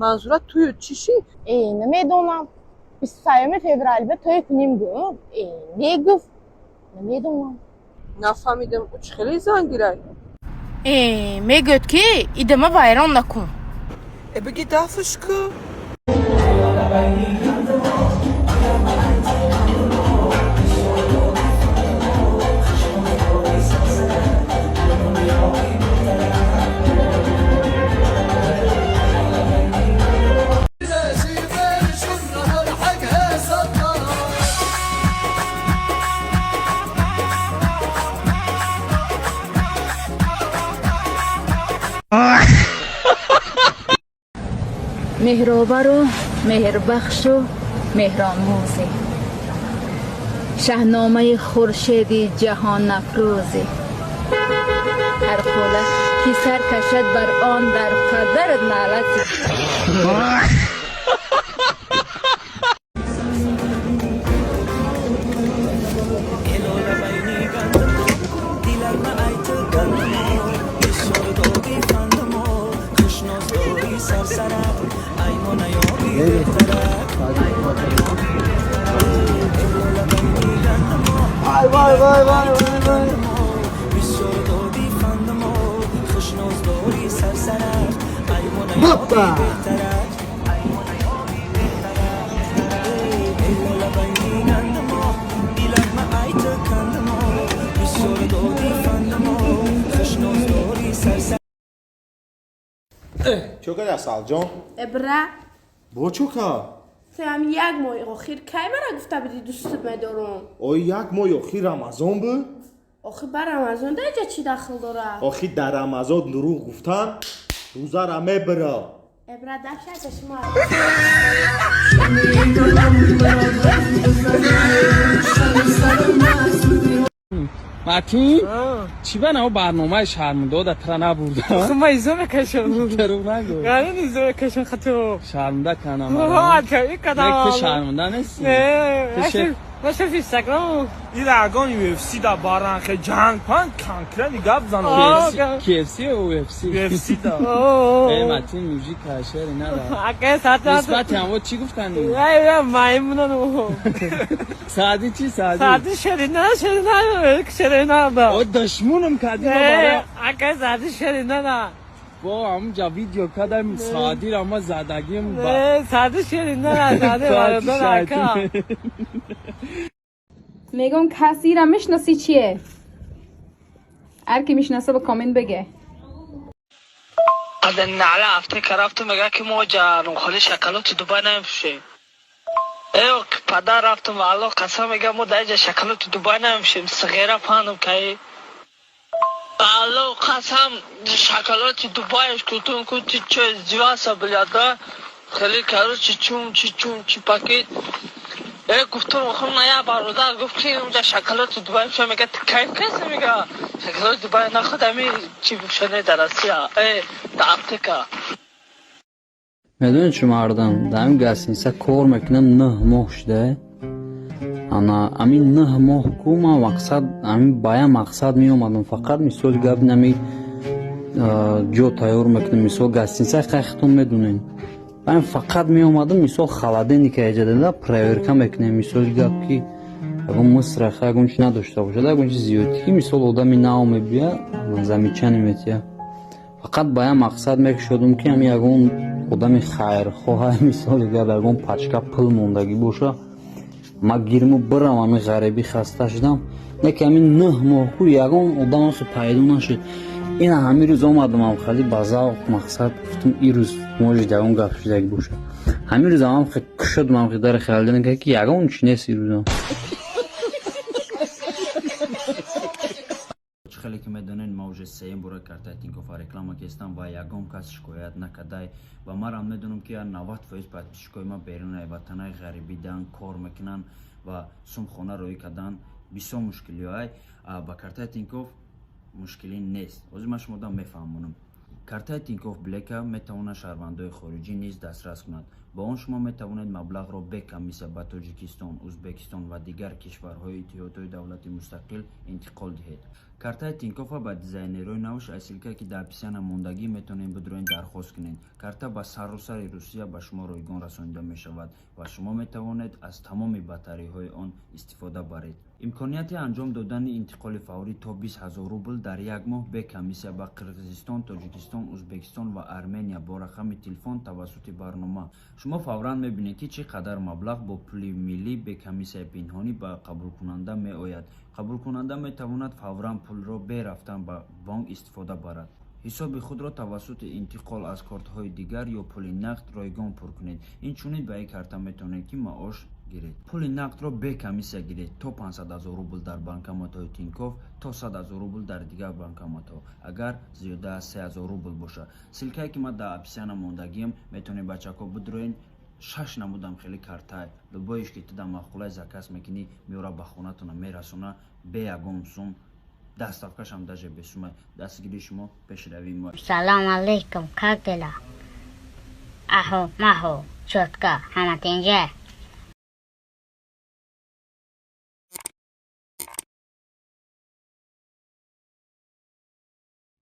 Манзура тӯю чӣ шид? Э, намедонам. 23 феврал ба тӯй кунем гӯ. Э, не гуфт. Намедонам. Нафаҳмидам, ӯ чӣ хеле зангирай? Э, мегӯяд, ки идама вайрон накун. Э, биги дафш ку. Меҳровару меҳрбахшу меҳромӯзӣ, шаҳномаи хуршеди ҷаҳонафрӯзӣ, ҳар қӯла ки сар кашад бар он дар падарат лаълати. Vay vay vay vay vay vay. Hoppa! Чо кади, Асалҷон? Эбра. Бо чо ка? Сеам як моҳи охир кай мара гуфта будӣ, дӯстат медорам? Ой, як моҳи охир Рамазон буд. Охи ба Рамазон даҷа чӣ дахл дорад? Охи дар Рамазон дурӯғ гуфтан рӯзара мебира. Эбра, дафшака шумо. Матин, чӣ ба наво барномаи шармудода тра набурда? Ма изо мекашам. Дурӯғ нагӯ. Ганин изо мекашам хато. Шармуда канам. Кадам. Ту шармуда нести. Не. Маша в Инстаграм. Ира агон UFC да баран хе ҷанг пан конкретно гап зан. KFC ё UFC? UFC да. Э, Матин мужик шери нада. Ака сата. Нисбати ҳамо чӣ гуфтанд? Ай, маймунан. Саъди чӣ, Саъди? Саъди шерина, шерина, шерина да. О, душмунам кади бара. Ака, Саъди шерина да. Бо ҳамунҷа видео кардам, Саъдиро ма задагим. Не, Саъди шерина да, Саъди бародар ака. میگم کسی را میشناسی چیه؟ هر کی میشناسه با کامنت بگه. از نعله افتکر رفتم، میگه که ما جانم شکلات دوبای نمیفروشیم. ای پدر رفتم و الله قسم، میگه ما در اینجا شکلات دوبای نمیفروشیم. صغیره پاندم که الله قسم، شکلات دوبایش کتون کتی چه زیواسا بلیادا خیلی короче چون چی چون چی پاکت. ای گفتم خب نه، یا برادر گفت که اونجا شکلات دوبای میشه. میگه کیف کسی میگه شکلات دوبای نه، خود همی چی بشنه در آسیا ای در افریقا. Медонед чӣ, мардам, дар ҳамин гостиница кор мекунам, 9 моҳ шуда. Ана ҳамин 9 моҳ ку ман мақсад ҳамин ба як мақсад меомадам, фақат мисоли гап нами ҷо тайёр мекунем. Мисол, гостиница хайхтон медонем, ҳамин фақат меомадам, мисол, холодильника эҷа дада проверка мекунем, мисоли гап, ки ягон мусраха, ягон чи надошта бошад, ягон чи зиёдӣ, ки мисол одами нав мебия, замечание метия. Фақат ба як мақсад мекушодум, ки ҳамин ягон одами хайрхоҳа, мисоли гап, ягон пачка пул мондагӣ боша, ма гирму бирам. Ҳамин ғарибӣ хаста шудам, не ки ҳамин 9 моҳ ку ягон одам охи пайдо нашуд. Ина ҳамин рӯз омадам, хали ба завқ, мақсад гуфтум, ин рӯз может ягон гап шудагӣ боша. Ҳамин рӯз ам кушодум ам дари холодильника, ки ягон чи нест ин рӯза. Чӣ хеле ки медонед, ма уже сеюм бора картаи Тинькоффа реклама кестам ва ягон кас шикоят накардай. Ва марам медонам, ки 90% подписчикои ма берунаи ватанаи ғарибӣ дан кор мекунанд ва сум хона роҳӣ кардан бисёр мушкилиҳоай. Ба картаи Тинькофф мушкилӣ нест. Ҳозир ман шумода мефаҳмонам. Картаи Тинькофф Блека метавонад шаҳрвандои хориҷӣ низ дастрас кунад. Бо он шумо метавонед маблағро бе комиссия ба Тоҷикистон, Узбекистон ва дигар кишварҳои Иттиҳодҳои давлати мустақил интиқол диҳед. Картаи Тинькоффа ба дизайнерҳои навш аз ссылка, ки дар описания мондагӣ, метавонед бидроен, дархост кунед. Карта ба саросари Русия ба шумо ройгон расонида мешавад ва шумо метавонед аз тамоми бартариҳои он истифода баред. Имконияти анҷом додани интиқоли фаврӣ то 20 ҳазор рубл дар як моҳ бе комиссия ба Қирғизистон, Тоҷикистон, Узбекистон ва Армения бо рақами телефон тавассути барнома. Шумо фавран мебинед, ки чӣ қадар маблағ бо пули миллӣ бе комиссияи пинҳонӣ ба қабулкунанда меояд. Қабулкунанда метавонад фавран пулро бе рафтан ба бонк истифода барад. Ҳисоби худро тавассути интиқол аз кортҳои дигар ё пули нақд ройгон пур кунед. Инчунин ба ин карта метавонед, ки маош гиред. Пули нақдро бе комиссия гиред то 500 ҳазор рубл дар банкоматҳои Тинькофф, то 100 ҳазор рубл дар дигар банкоматҳо, агар зиёда аз 3 ҳазор рубл бошад. Ссылка е ки ман дар описания мондагиам, метавонед, бачако, бидроен. Шаш намудам хеле картай, любой иш ки ту дар маъқулай, заказ мекунӣ, меора, ба хонатона мерасона бе ягон сум. Доставка шам даже бесумай. Дастгирии шумо пешравии мо. Салом алейкум, как дела? Ахо, махо, чётко, ҳама тинҷа?